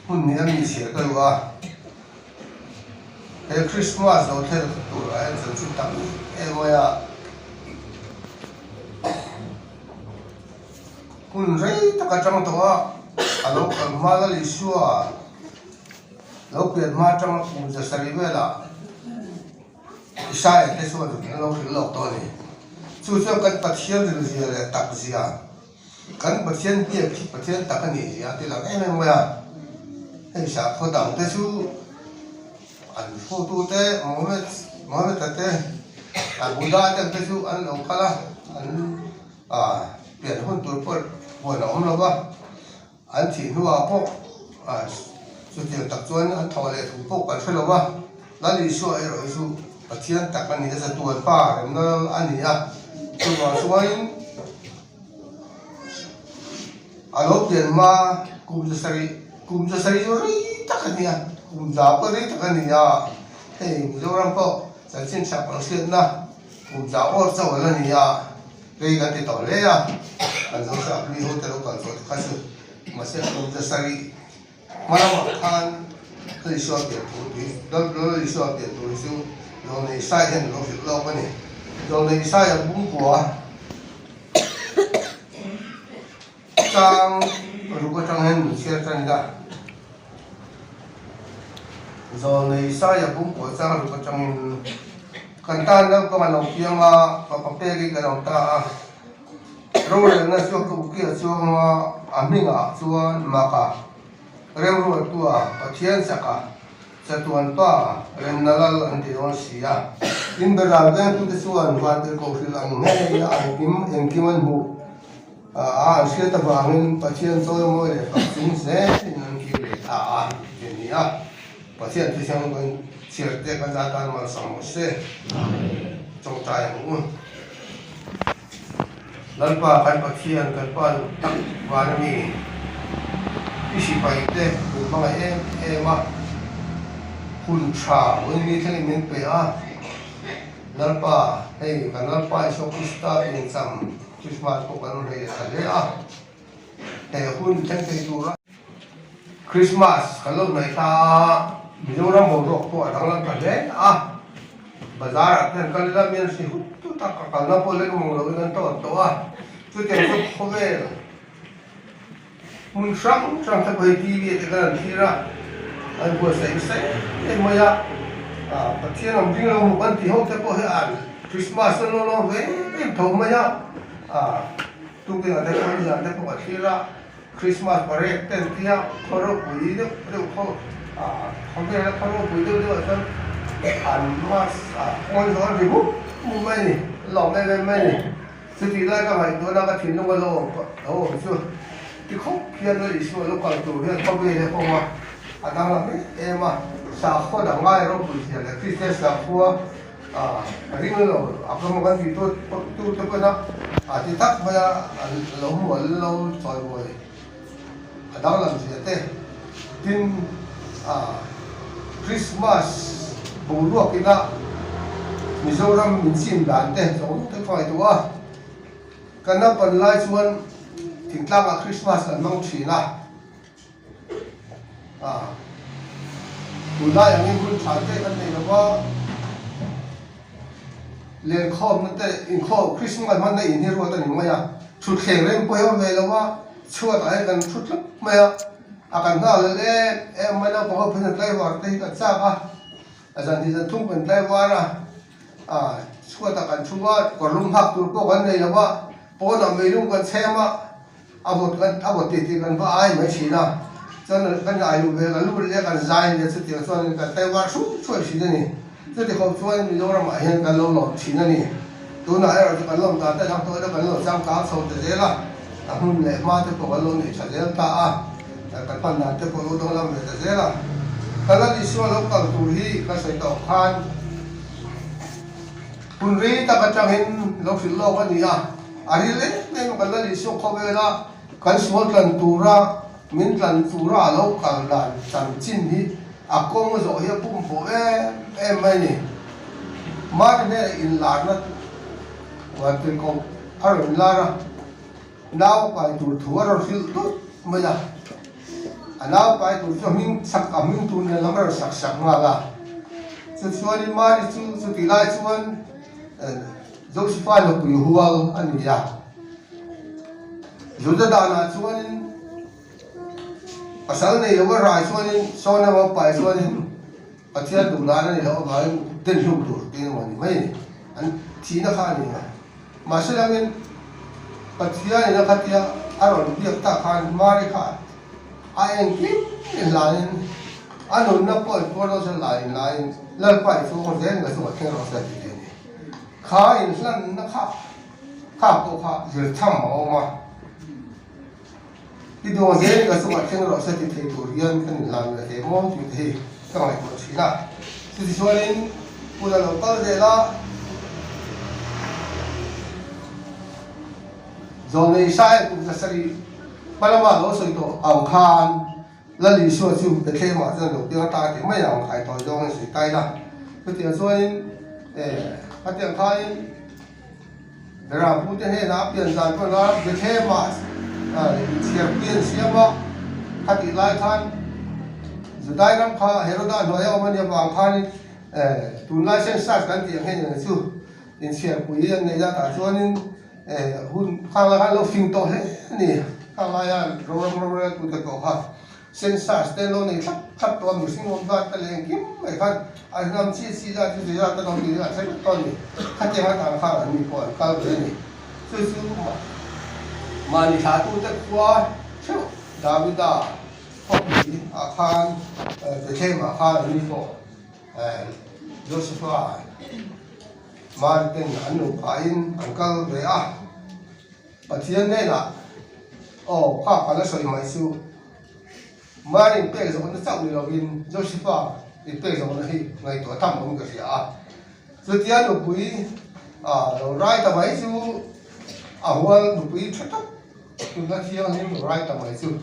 Hmun hnih a mi chhiar ka duh a, he Christmas lo thlen tur ah hian chanchin tam em mai a, hun rei tak atang tawh a, a lo kal hma Lal Isua lo pian hma atanga kum zasarih velah Isaia te chuan an lo hrilh lawk tawh a ni. Chu chuan kan Pathian rilzia leh takzia. Kan Pathian biak hi Pathian tak a nih zia a ti lang em em mai a, hei sakhaw dang te chu an hrutu te Mohammed Mohammed-a te a Buddha te ang te chu an lo kal a, an ah pian hun tur pawh huan a awm lo va, an thih hnuah pawh ah chutiang tak chuan an thawh leh thu pawh kan hre lo va, Lal Isua erawh hi chu Pathian tak a ni a, zatuan pa remna lal a ni a, chuvang chuanin. A lo pian hma kum zasarih kum zasarih chu rei tak a ni a, kum za pawh rei tak a ni a, hei Mizoram pawh chanchin chhak ang hriatna kum za awr chauh a la ni a, rei kan ti tawh hle a, kan Zosa mi ho te lo kal tawh te kha chu mahse kum zasarih Hma lamah khan Lal Isua pian tur hi Lal Isua pian tur hi chu Zawlnei Isai hian a lo hrilh lawk a ni. Zawlnei Isai a pumkua chang ruk atang hian min chhiar tan ila. Zawlnei Isai a pumkua chang ruk atangin kan tan naupang a lo piang a, fapa pekin kan awm ta a. Rorelna chu a kuhkiah chuang a, a hmingah chuan Maka, Remruattua, Pathian chaka, Chatuan Pa, Remna Lal an ti dawn si a. Tin, Beram vengtute chuan Vantirhkoh hrilh ang ngei a engkim engkim an hmuh a, an hriat avangin Pathian chawimawi leh fak chung zelin an kir leh ta a ti a ni a. Pathian thuthleng kan chhiar te kan zat tan malsawm rawh se. Tawngtai ang u. Lalpa kan Pathian kan Pa duh tak van a ni. I sipai te min hmangaih em em a, hun tha vawiin thlengin min pe a. Lalpa, hei kan Lalpa Isua Krista piancham Krismas pawh kan rawn hlei leh ta hle a. He hun thleng thei tura Krismas kan lo hnaih ta a, Mizoram boruak pawh a danglam ta hle a. Bazar ah te an kal ila mian hri hut hut a, ka kalna pawh lek mawng loin an tawt tawh a, chutiang chu khawvel hmun hrang hrang te pawh hi TV ah te khan an thlir a, an buatsaih nasa em em mai a, ah Pathian awm ding lo maw kan tih ho te pawh hi an Krismas an lo lawm ve em tho mai a, ah tukin ah te pawh nizan te pawh ka thlir a. Christmas parade te an tia khaw ropui deuh deuh khaw ah khawvela khaw ropui deuh deuh ah chuan an mass ah khawn zawh an ri mup mup mai a ni an lawm em em mai a ni chutih lai ka ngaihtuahna ka thinlung a lo awm lo awm chu ti khawp hian Lal Isua lo kal tur hian khawvel hi a awm a a danglam em em a sakhaw dang ngai ropui zia leh Kristian sakhua A ring lo, a kawng kan tih tu tu te pawn a a ti tak mai a, an lo hmu an lo chawimawi a danglam zia te. Tin, a Christmas boruak ina Mizoram min chim dan te zawng te ka ngaihtuah a, kan naupang lai chuan thingtlangah Christmas kan hmang thin a. A, tunlai angin hun tha te kan nei lo va, lenkhawmna te inkhawm Krismas hmanna in hi ruat a ni mai a, thutthleng reng pawh hi a awm ve lo va, chhuatah hian kan thu tlat mai a, a kan nghal leh em em mai naupang ho phei chuan tlaivar te hi kan chak a, a zan hnih zan thum kan tlaivar a, a chhuatah kan thu a, kawrlum hak tur pawh kan nei lo va, pawnah meilum kan chhem a. A vawt kan a vawt tih tih kan va ai mai thin a, chuan kan ai luh ve kan lut leh kan zai leh chutiang chuan kan tai var hruai hruai thin a ni. Chuti khawp chuan Mizoramah hian kan lo lawm thin a ni. Tunah erawh chu kan lawm dan te dang tawh ila kan lo changkang chho ta zel a, a hmun leh hma te pawh kan lo neih tha zel ta a, kan hman dan te pawh lo danglam ve ta zel a. Kan Lal Isua lo kal tur hi ka sawi tawh khan hun rei tak atangin lo hrilh lawk a ni a. A ril em em a kan la Isua khawvela kan sual tlan tura min tlan tura a lo kal dan chanchin hi a kawng zawh hi a pumpuh em em mai a ni. Mari hnenah inlarna Vantirhkoh a rawn lar a, nau pai tur thu a rawn hrilh dut mai a. A naupai tur chu a hming sak a hming tur nen lam a rawn sak sak nghal a. Chutichuanin Mari chu chutih lai chuan Josepha nupui hual a ni a. Juda danah chuanin pasal nei lo a rai chuanin sawn emaw pai chuanin Pathian duh dan a ni loh avangin den hlum tur tih emaw a ni mai a ni. An thihna kha a ni a. Mahse langin Pathianin a khatia a rawn biak tak khan Mari kha a engkim in hlanin a nunna pawh in puar dawn la in laiin Lalpa i chhung zel nga chungah thleng rawh se a ti ve a ni. Kha inhlanna kha kha pawh kha zir tham a awm a. I duang zel nga chungah thleng rawh se ti thei tur hian kan inhlan ve thei maw tih te hi ka ngaihtuah thin a. Chutichuanin hun a lo kal zel a, Zawnei Sael kum zasarih hma lama lo sawi tawh ang khan Lal Isua chu Bethlehem-ah chuan lo piang ata tih mai ang khai tawi zawngin sawi ta ila. Chutiang chuanin khatiang khanin Bera pute hnenah a pian zan pawn a Bethlehem-ah inchhiarpui an siam a, khatih lai khan Judai ram kha Heroda hnuaia awm a nih avang khanin tunlai census kan tih ang hian eng chu inchhiarpui an neih a, tah chuanin hun khang lai khan lo fing tawh hle a ni. Khang laia ro ram roreltute pawh kha Census te lo nei thlap thlap tawh a, mihring awm zat te leh engkim mai khan a hnam chi chi zat chu zei zat te lo tih a thleng vek tawh a ni. Khatiang atang khan an ni pawh an kal ve a ni. Chu chu mahni thlahtute khua theuh Davida khawpui ah khan Bethlehem ah khan an ni pawh Josepha Mari ten an nupain an kal ve a. Pathian hnenah, Aw, kha ka la sawi mai chu. Mari in pek zawhna chauh ni lovin Josepha in pek zawhna hi ngaihtuah tham awm ka hria a. Chutia nupui a lo rai ta mai chu a hual nupui tha tak tuna thianghlim lo rai ta mai chu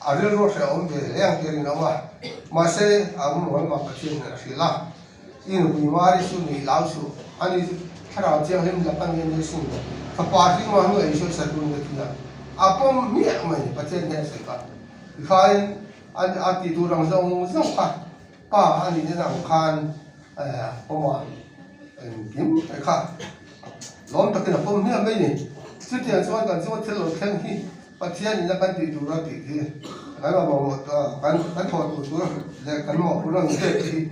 a rilru hrehawm ve hle ang tih a rinawm a. Mahse, a awm rual mah Pathian in a hrilh a. I nupui Mari chu nuih lau suh, ani chu thlarau thianghlim lak a ni a ni sin lo. Fapa hring mah hnu ei sawi sa tun ka ti a, a pawm hmiah mai ni Pathian hian a sawi kha. Tikhain a tih tur ang zawng zawng kha pa a nih na ang khan a pawm a, engkim mai kha lawm takin a pawm hmiah mai ni. Chutiang chuan kan chunga thil lo thleng hi Pathian in a kan tih tur a tih hi kan mamawh kan kan thawh tur tur leh kan mawhphurh ang te hi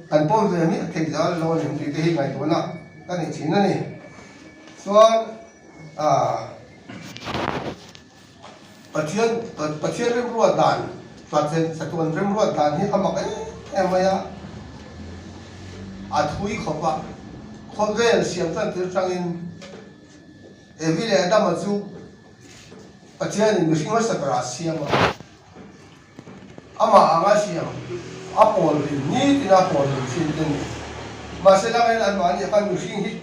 kan pawm ve miah thei zal lo a ni tih te hi ngaihtuahna ka nei thin a ni. Chuan ah Pathian Pathian remruat dan chatuan remruat dan hi a mak em em mai a, a thui khawp a, khawvel siam tan tir tangin Evi leh Adama chu Pathianin mihring hmasa berah a siam a, amah anga siam a pawl rin nitin a pawl rin thin te ni. Mahse langin anmahni ah khan mihring hi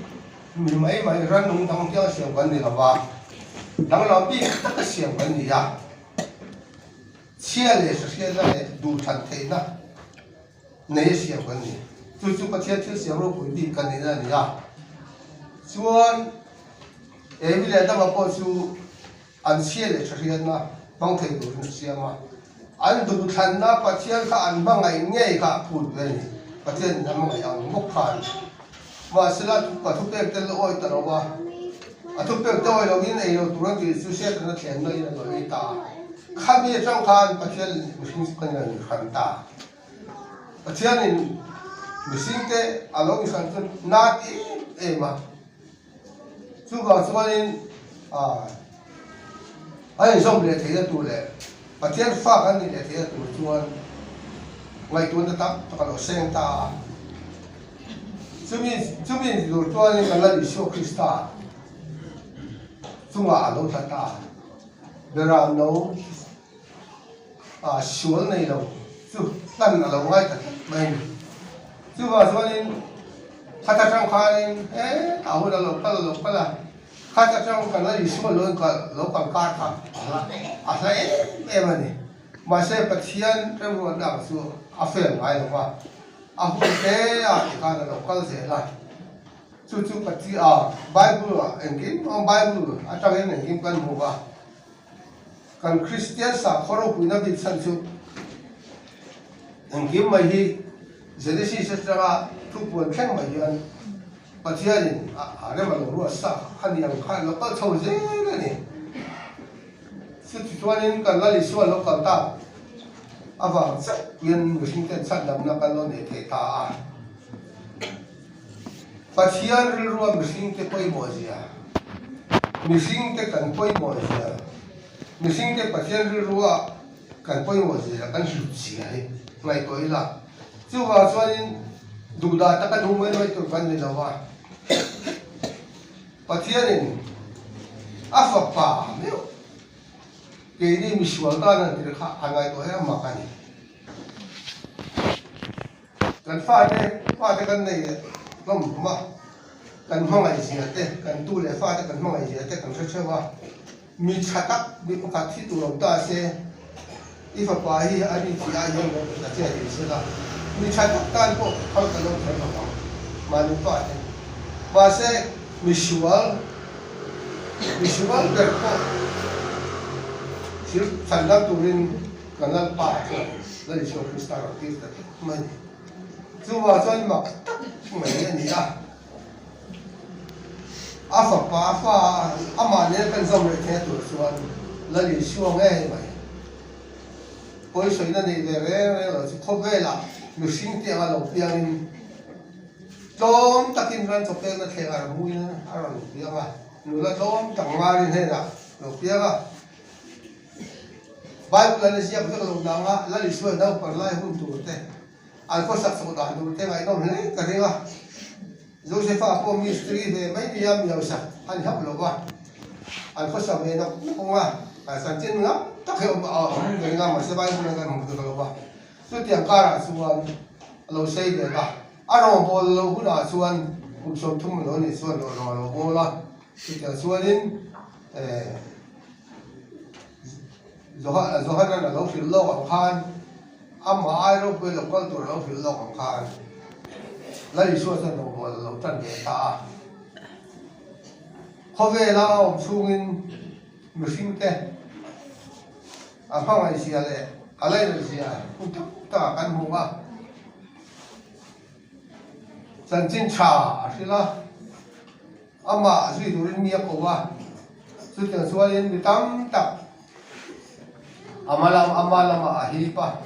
mi mai mai rannung dang hiang siam kan ni lo va, danglam bik taka siam kan ni a, chhia leh hriatna leh duhthlan theihna nei a siam kan ni. Chu chu Pathian thil siam ropui bik kan nihna a ni a. Chuan Evi leh Adama pawh chu an chhia leh tha hriatna hmang thei turin a siam a. An duhthlanna Pathian kha an hmangaih ngei kha a phut ve a ni. Pathian in a hmangaih ang bawk khan. Mahsela a thupek te la awi ta lo va, a thupek te awi lovin ei lo tur an tih chu Setana thlenna in a lo ei ta a. Khami atang khan Pathian mihring chu kan inhran ta. Pathianin mihringte a lo inhran chu na ti em em a, chuvang chuanin a inzawm leh theihna tur leh Pathian fa kan nih leh theihna tur chuan ngaihtuahna tam tak a lo seng ta a. Chumi chumi tur chuanin kan Lal Isua Krista chungah a lo tla ta a, Beram no. a sual nei lo chu hlan a lo ngai ta tlat mai a ni. Chuvang chuanin khat atang khanin hetah hun a lo kal a lo kal a, khat atang kan la Isua lo kal lo kal kar kha a hla em em a ni. Mahse Pathian remruatna ang chu a fail ngai lo va, a hun te ah tikhan a lo kal zel a. Chu chu Pathian Bible ah engkim Bible atangin engkim kan hmu a. Kan Kristian sakhaw ropuina bik chhan chu engkim mai hi Genesis atanga thupuan thleng mai hian Pathianin a rem a lo ruat sa a ni ang kha a lo kal chho zel a ni. Chuti chuanin kan Lal Isua lo kal tak avang chauh hian mihringten chhandamna kan lo nei thei ta a. Pathian rilrua mihringte pawimawh zia, mihringte kan pawimawh zia, mihringte Pathian rilrua kan pawimawh zia kan hlut zia hi ngaihtuah ila. Chuvang chuanin duhdah taka nung mai mai tur kan ni lo a, Pathianin a fapa meuh keini misual tan an tir kha a ngaihtuah hi a mak a ni. Kan fate, fate kan nei leh hlawm hlawm a, kan hmangaih zia te, kan tu leh fate kan hmangaih zia te kan hre theuh a, mi tha tak mi pakhat hi tur awm ta se, i fapa hi a ri tih ah hian lo ta che tih se la, mi tha tak tan pawh phal kan lo kher lo ang, mahni fate. Mahse, misual, misual ber pawh thil chhandam turin Kan Lalpa chuan Lal Isua Krista rawn tir ta tlat mai a ni. Chuvang chuan mak tak mai a ni a, a fapa a fa amah nen kan zawm reh theih tur chuan Lal Isua ngei mai pawisawiina nei ve reng reng lo chu khawvelah mihring te anga lo piangin tlawm takin ran chawpekna thleng a rawn muin a rawn piang a, nula tlawm tak Mari hnenah lo piang a. Bible an ziak vek lo danga Lal Isua naupang lai hun tur te, an khawsak chhoh dan tur te ngaihnawm hle ka ring a. Josepha pawh mistiri ve mai nia mi hausa a ni hauh lo va, an khawsak ve nawk nawk awng a, chanchin ngam tak hi a awm ka ring a, mahse Bible an kan hmu vek lo va. Chutiang karah chuan a lo sei ve ta. A rawngbâwl lo hunah chuan kum 30 a lo nih chuan rawng a lo bâwl a, chutiang chuanin eh. Johanan a lo hrilh lawk ang khan, amah ai ropui lo kal tur a lo hrilh lawk ang khan Lal Isua chuan rawngbawl a lo tan ve ta a. Khawvela a awm chhungin mihringte a hmangaihzia leh a lainawzia hun tak takah kan hmu a. Chanchin tha a hrilh a. Amah zui turin mi a ko a, chutiang chuanin mi tam tak ama lam ama lamah a hip a,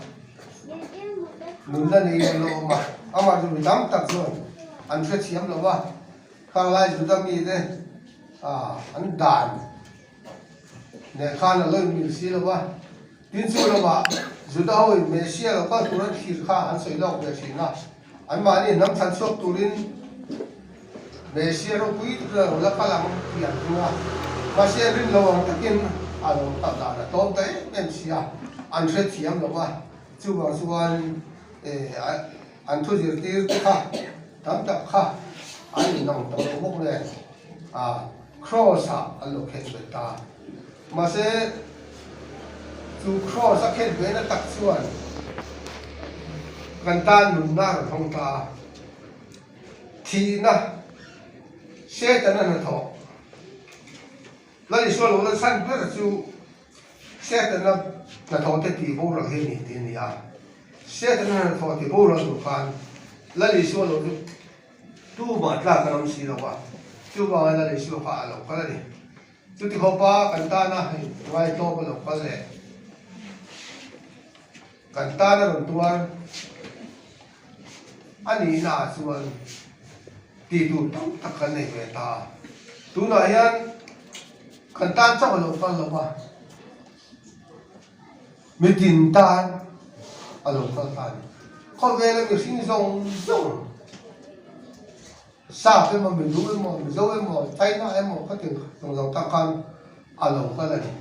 nunna nei an lo awm a, amah chu mi tam tak chuan an hrethiam lo va, khang lai Juda mite an dan nen khan a lo inmil si lo va, tin chu lamah Juda hoin Messiah lo kal tur an thlir kha an sawi lawk ve thin a. Anmahni hnam thlan chhuak turin Messiah ropui tak lo la kal ang tih an ring a, mahse rin lo ang takin a lo kal dan a tlawm ta em em si a, an hrethiam lo va, chuvang chuan an thu zirtir te kha tam tak kha an inang ta lo bawk nen Kraws ah an lo khen ve ta. Mahse chu Kraws a khen ve na tak chuan kan tan nunna a rawn hawng ta a, thihna Setana hnathawh Lal Isua lo la chhan ber chu Setana hnathawh te tih boral hi a ni tih a ni a. Setana hnathawh tih boral tur khan Lal Isua lo chu Tumah tlak kan awm si lo a, chuvangin Lal Isua kha a lo kal a ni. Chuti khawpa kan tana hei ngaitlawm a lo kal leh kan tana rawn tuar a nihna ah chuan tih tur tam tak kan nei ve ta a. Tunah hian kan tan chauh a lo kal lo va, mitin tan a lo kal ta a ni. Khawvela mihring zawng zawng Sap emaw, Milu emaw, Mizo emaw, China emaw khatin zawng zawng tak khan a lo kal a ni.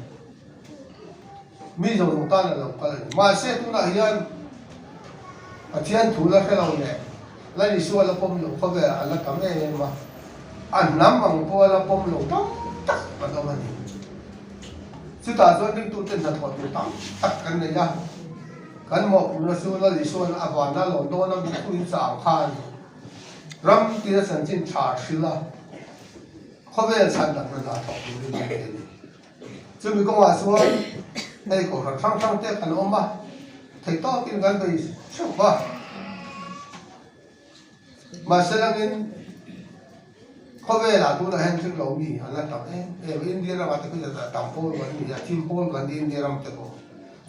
Mi zawng zawng tan a lo kal a ni. Mahse tunah hian Pathian thu la hre lo leh Lal Isua la pawm lo khawvel a la tam em em a, a hnam ang pawh a la pawm lo tam tak an awm a ni. Chutah chuan ringtute hnathawh tur tam tak kan nei a, kan mawhphurhna chu Lal Isua'n a vana lawn dawna mithuin chah ang khan, Ram tia chanchin tha hrilh a, khawvel chhan tak hna thawk turin an nei a ni. Chumi kawngah chuan hei kohhran hrang hrang te kan awm a, theih tawkin kan bei theuh va. Mahse langin khawvelah tunah hian thil lo mi an la tam em em. India ramah te khi tam pawl kan ni a, thim pawl kan ni India ram te pawh.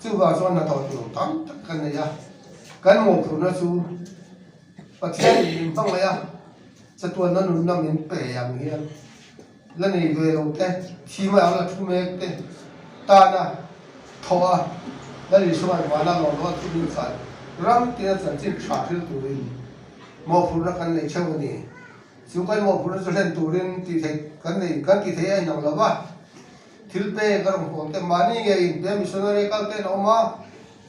Chuvang chuan hnathawh tur tam tak kan nei a, kan mawhphurhna chu Pathianin min hmangaih a, chatuanna nunna min pe ang hian la nei ve lo te, thi mai ang la thu mek te tana thawh a, Lal Isua'n vana lawm loh a thu min chhan ram tina chanchin tha hril turin mawhphurhna kan nei theuh a ni. Chu kan mawhphurhna chu hlen turin tih theih kan nei kan tih theih a inang lo va, thil pek a rawn hawn te mahni nge inpe missionary kal ten a awm a,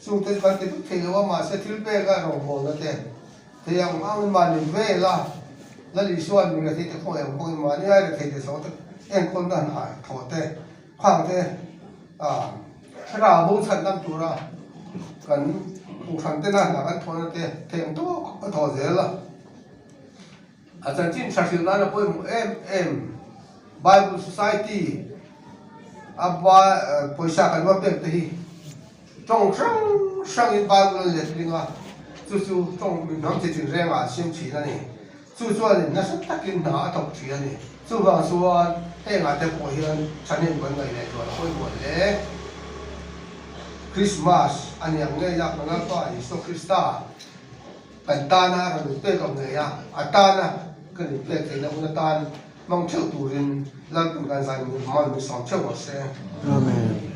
Chungte chu kan ti vek thei lo a, mahse thil pek a rawngbawlna te thei ang angin mahni vel a, Lal Isua'n mi rethei te khawngaih ang bawkin mahni ai rethei te zawng te enkawlna hna thawh te, khang te thlarau bo chhan dam tura kan kohhran tena hna kan thawhna te thei ang tawk a thawh zel a. A chanchin tha hrilh nan a pawimawh em em. Bible Society a pawisa kan va pek te hi tawng hrang hrangin Bible an let ling a, chu chu tawng hnam chi tin rengah an siam thin a ni. Chu chuanin nasa takin hna a thawk thin a ni. Chuvang chuan hengah te pawh hian thahnem kan ngaih leh zual a pawimawh hle. Christmas a niang ngei a, kan Lalpa Isua Krista. Kan tana a rawn inpek ang ngei a, a tana kan inpek theihna hun atan hmang theuh turin Lalpan kan zai hman min sawm theuh ang se. Amen.